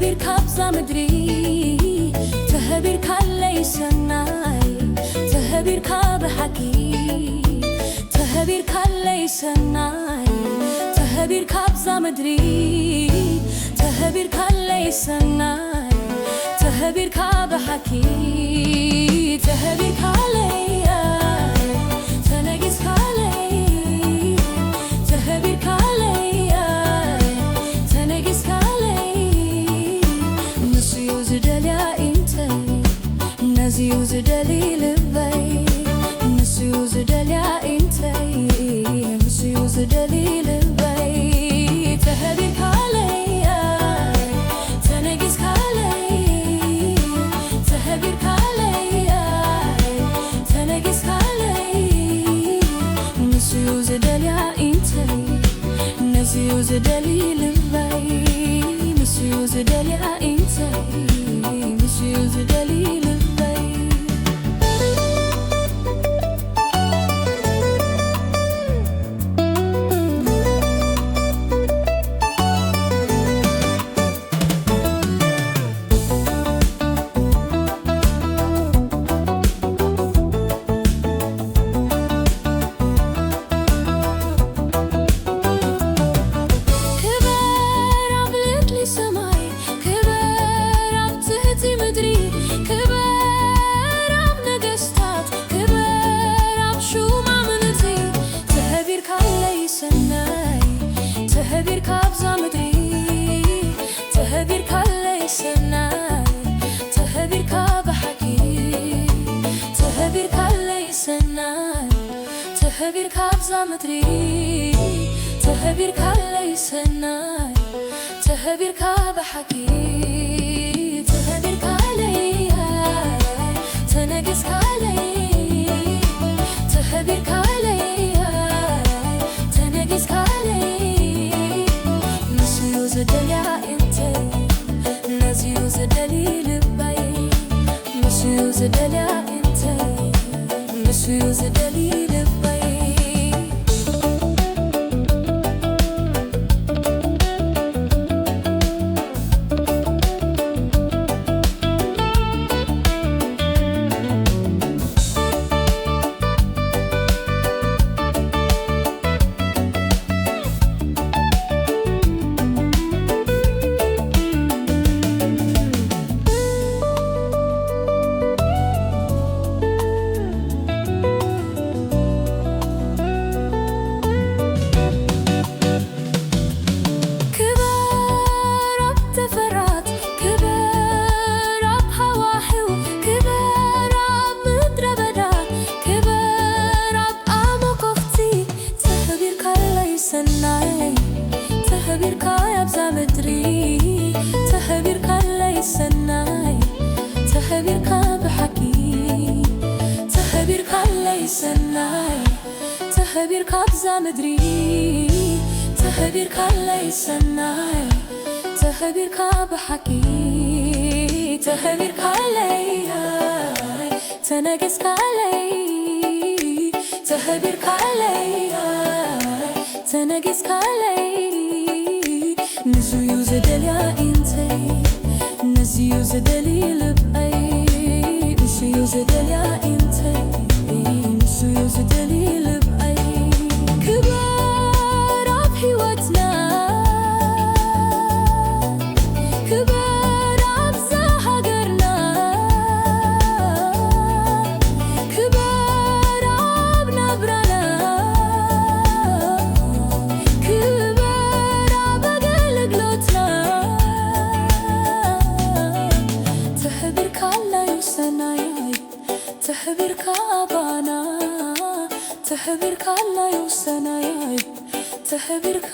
ተኸቢርካ ኣብዛ ምድሪ፣ ተኸቢርካለይ ሰናይ፣ ተኸቢርካ ብሓቂ፣ ተኸቢርካለይ ሰናይ፣ ተኸቢርካ ኣብዛ ምድሪ፣ ተኸቢርካለይ ሰናይ፣ ተኸቢርካ ብሓቂ፣ ተኸቢርካለይ፣ ተነጊስካለይ፣ ተኸቢርካለይ፣ ተነጊስካለይ። ንሱዩ ዝደልያ ኢንተይ፣ ነዚዩ ዝደሊ ልበይ። ንሱዩ ዝደልያ ኢንተይ፣ ንሱዩ ዝደሊ ልበይ። ተኸቢርካለይ፣ ተነጊስካለይ፣ ተኸቢርካለይ፣ ተነጊስካለይ። ንሱዩ ዝደልያ ኢንተይ፣ ንሱዩ ዝደሊ ልበይ። ንሱዩ ዝደልያ ኢንተይ፣ ንሱዩ ዝደሊ ልበይ። ክበር ኣብ ልዕሊ ሰማይ፣ ክበር ኣብ ትሕቲ ምድሪ፣ ክበር ኣብ ነገስታት፣ ክበር ኣብ ሹማምንቲ። ተኸቢርካለይ ሰናይ፣ ተኸቢርካ ኣብዛ ምድሪ፣ ተኸቢርካለይ ሰናይ፣ ተኸቢርካ ብሓቂ፣ ተኸቢርካለይ ሰናይ፣ ተኸቢርካ ኣብዛ ምድሪ፣ ተኸቢርካለይ ሰናይ፣ ተኸቢርካ ብሓቂ፣ ተኸቢርካለይ፣ ተነጊስካለይ፣ ተኸቢርካለይ፣ ተነጊስካለይ። ንሱዩ ዝደልያ ኢንተይ፣ ነዚዩ ዝደሊ ልበይ። ንሱዩ ዝደልያ ኢንተይ፣ ንሱዩ ዝደሊ ልበይ። ክበር ኣብ ጠፈራት፣ ክበር ኣብ ሃዋህው፣ ክበር ኣብ ምድረ በዳ፣ ክበር ኣብ ኣመኮኽቲ። ተኸቢርካለይ ሰናይ፣ ተኸቢርካ ኣብዛ ምድሪ፣ ተኸቢርካለይ ሰናይ፣ ተኸቢርካ ብሓቂ፣ ተኸቢርካለይ ሰናይ፣ ተኸቢርካ ኣብዛ ምድሪ፣ ተኸቢርካለይ ሰናይ፣ ተኸቢርካ ብሓቂ፣ ተኸቢርካለይ፣ ተነጊስካለይ፣ ተኸቢርካለይ፣ ተነጊስካለይ። ንሱዩ ዝደልያ ኢንተይ፣ ንሱዩ ዝደሊ ልበይ። ንሱዩ ዝደልያ ኢንተይ፣ ንሱዩ ዝደሊ ልበይ። ክበር ኣብ ህይወትና፣ ክበር ኣብዛ ሃገርና፣ ክበር ኣብ ናብራና፣ ክበር ኣብ ኣገልግሎትና። ተኸቢርካለይ ሰናይ፣ ተኸቢርካ ኣባና፣ ተኸቢርካለይ ሰናይ፣ ተኸቢርካ